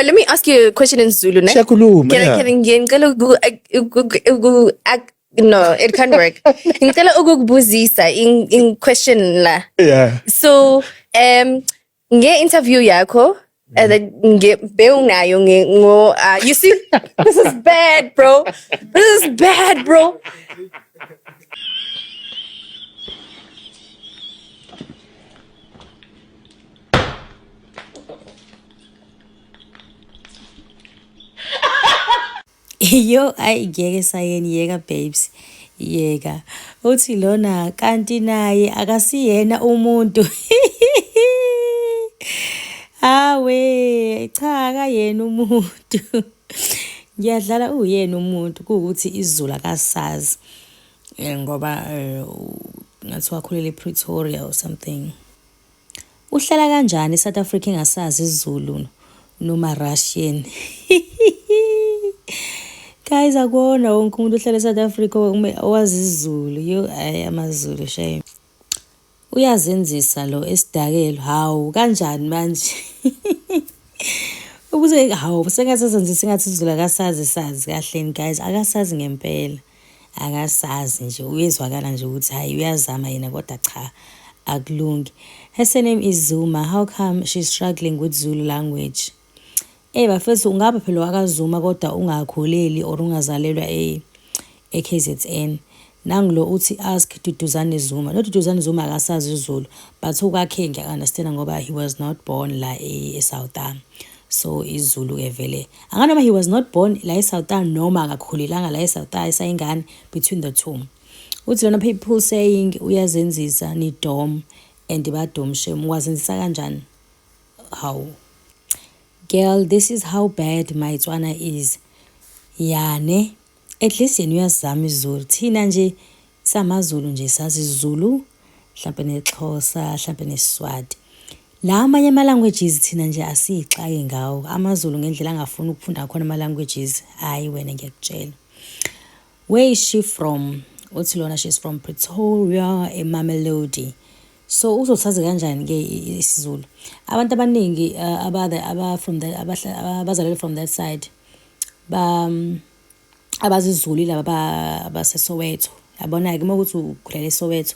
But let me ask you a question in Zulu, ne? Siyakhuluma, Can I yeah. can I ngicela no, it can't work. Ngicela ukukubuzisa in question la. Yeah. So, nge-interview yakho nge bewunayo nge ngo you see, this is bad, bro. This is bad, bro. Yo, ayi ngeke sayeni, yeka babes, yeka. Uthi lona kanti naye akasiyena umuntu. Awe, cha, akayena umuntu. Ngiyadlala, uyena umuntu, kuwukuthi isiZulu akasazi. Ngoba ngathi wakhulela ePretoria or something. Uhlala kanjani eSouth Africa engasazi isiZulu noma Russian? Guys, akuwona wonke umuntu ohlala eSouth Africa owazi isiZulu. Yo, ayi, amaZulu shame. Uyazenzisa lo esidakelo. Hawu, kanjani manje? Ukuze hawu, sengathi azenzisa engathi isiZulu akasazi, sazi kahleni guys, akasazi ngempela. Akasazi nje, uyezwakala nje ukuthi hayi, uyazama yena, kodwa cha, akulungi. Her surname is Zuma. How come she's struggling with Zulu language? Eh bafethu, ungaba phela wakaZuma kodwa ungakhuleli or ungazalelwa e-KZN. Nangulo uthi ask Duduzane Zuma. No, Duduzane Zuma akasazi isiZulu, but okwakhe ngiya-understand ngoba he was not born la e-South. So isiZulu ke vele anganoma he was not born la e-South noma akakhulelanga la e-South esayingane, between the two. Uthi lona people saying uyazenzisa, ni dom and badom shem, wazenzisa kanjani? Hawu. Girl, this is how bad my Tswana is. Yane, at least yena uyazama isiZulu. Thina nje samaZulu nje sazi isiZulu, mhlampe neXhosa, mhlampe neSiswati. La amanye ama-languages thina nje asiyixake ngawo. AmaZulu ngendlela angafuni ukufunda khona ama-languages, hayi wena, ngiyakutshela. Where is she from? Uthi lona she's from Pretoria, eMamelodi. So uzosazi kanjani ke isiZulu? Abantu abaningi aba aba from the abazalelwe from that side ba abazi isiZulu laba abaseSoweto. Yabona ke, uma ukuthi ukhulela eSoweto,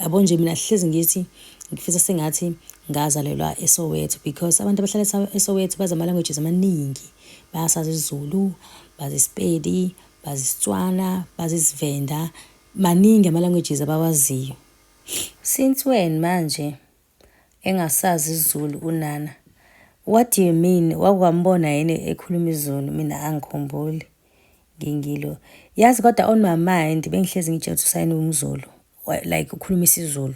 yabo nje, mina hlezi ngithi ngifisa sengathi ngazalelwa eSoweto because abantu abahlala eSoweto bazi ama-languages amaningi. Bayasazi isiZulu, bazi isiPedi, bazi isiTswana, bazi isiVenda, maningi ama-languages abawaziyo. Since when manje engasazi isiZulu unana? What do you mean? Wakwambona yini ekhuluma isiZulu? Mina angikhumbuli ngingilo. Yazi kodwa on my mind bengihlezi ngitshela ukuthi usayini umZulu, like ukhuluma isiZulu.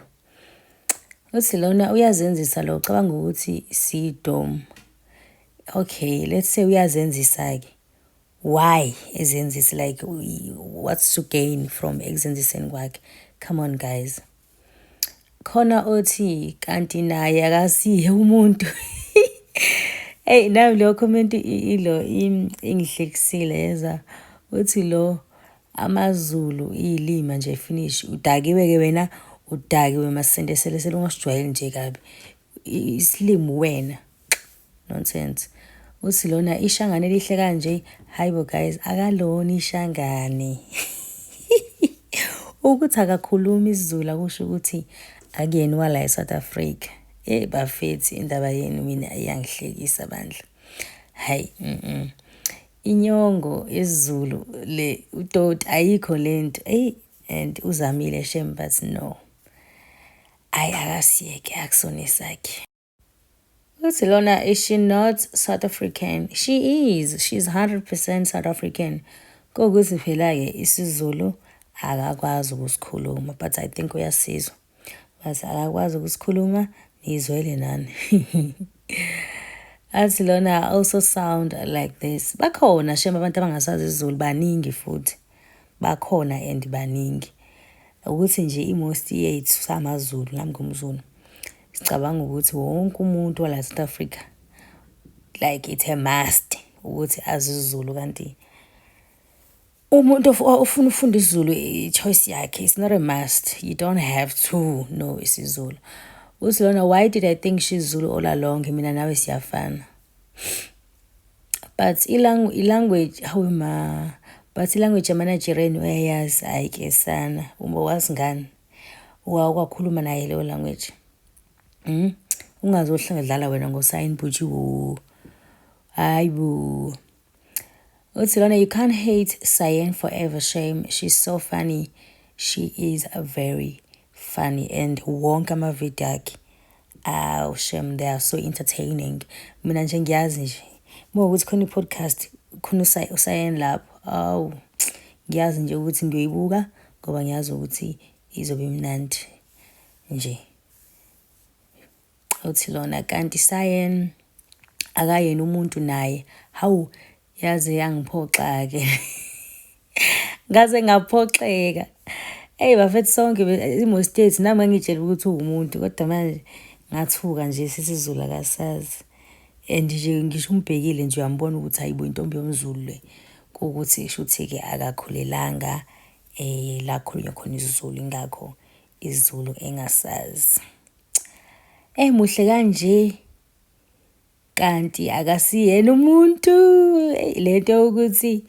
Uthi lona uyazenzisa lo, ucabanga ukuthi sidom. Okay, let's say uyazenzisa-ke. Why ezenzisa? Like, what's to gain from ekuzenziseni kwakhe? Come on guys. Khona othi kanti naye akasiye umuntu. Hey, nami lo comment ilo ingihlekisile yeza. Uthi lo amaZulu iyilima nje, finish. Udakiwe ke wena, udakiwe masende selesele, ungasijwayeli nje kabi. Isilimu wena. Nonsense. Uthi lona ishangane elihle kanje, hayibo guys, akalona ishangane. Ukuthi akakhulumi isiZulu akusho ukuthi akuyena wala eSouth Africa. Eh bafethu, indaba yenu mina iyangihlekisa bandla. Hayi, Inyongo yesiZulu le udoti, ayikho lento. Ey, and uzamile shem, but no. Ayi, akasiyeke, akusona esakhe. Uthi lona is she not South African? She is. She's 100% South African. Kokuthi phela-ke isiZulu akakwazi ukusikhuluma, but I think uyasizwa. But akakwazi ukusikhuluma, niyizwele nani. Athi lona also sound like this. Bakhona shem abantu abangasazi isiZulu, baningi futhi. Bakhona and baningi. Ukuthi nje i-most yethu samaZulu, nami ngumZulu. Sicabanga ukuthi wonke umuntu wala South Africa, like it's a must ukuthi azi isiZulu, kanti umuntu ofuna ukufunda isiZulu i-choice yakhe, it's not a must. You don't have to know isiZulu. Uthi lona why did I think she's Zulu all along? Mina nawe siyafana. But i-language, hawe ma, but i-language yama-Nigerian uyayazi. Hhayi ke sana, uma wazi ngani? Wakhuluma naye leyo language? Ungazohlala wena ngo-Cyan Boujee wo. Hayi bo. Uthi lona, "You can't hate Cyan forever, shame. She's so funny." She is very funny and wonke ama-video akhe, aw shame, they are so entertaining. Mina nje ngiyazi nje uma ukuthi khona i-podcast, khona uCyan lapho, awu ngiyazi nje ukuthi ngiyoyibuka ngoba ngiyazi ukuthi izobe imnandi nje. Uthi lona, kanti Cyan akayena umuntu naye. Hawu, yaze yangiphoxa-ke, ngaze ngaphoxeka. Eyi bafethu, sonke imo States nami ngangitshela ukuthi uwumuntu, kodwa manje ngathuka nje, sisiZulu akasazi. And nje ngisho umbhekile nje uyambona ukuthi hayibo, intombi yomZulu le, kuwukuthi shuthi-ke akakhulelanga la khulunywa khona isiZulu, ingakho isiZulu engasazi. Emuhle kanje kanti akasiyena umuntu. Lento yokuthi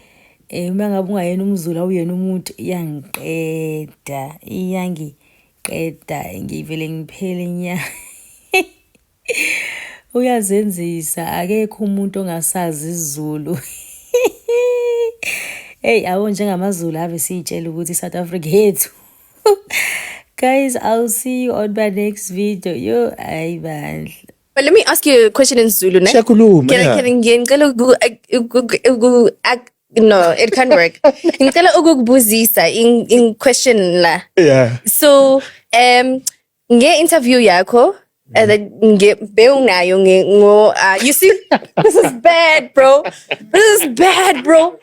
uma ngabe ungayena umZulu awuyena umuntu iyangiqeda, iyangiqeda, ngivele ngiphele nya. Uyazenzisa, akekho umuntu ongasazi isiZulu. Hey, yabo, njengamaZulu ave siyitshela ukuthi i-South Africa yethu. Guys, I'll see you on my next video. Yo, ayi bandla. But let me ask you a question in Zulu, ne? Siyakhuluma. Can I can ngicela no, it can't work. Ngicela ukukubuzisa in question la. So, nge-interview yakho that bewunayo nge ngo you see, this is bad, bro. This is bad, bro.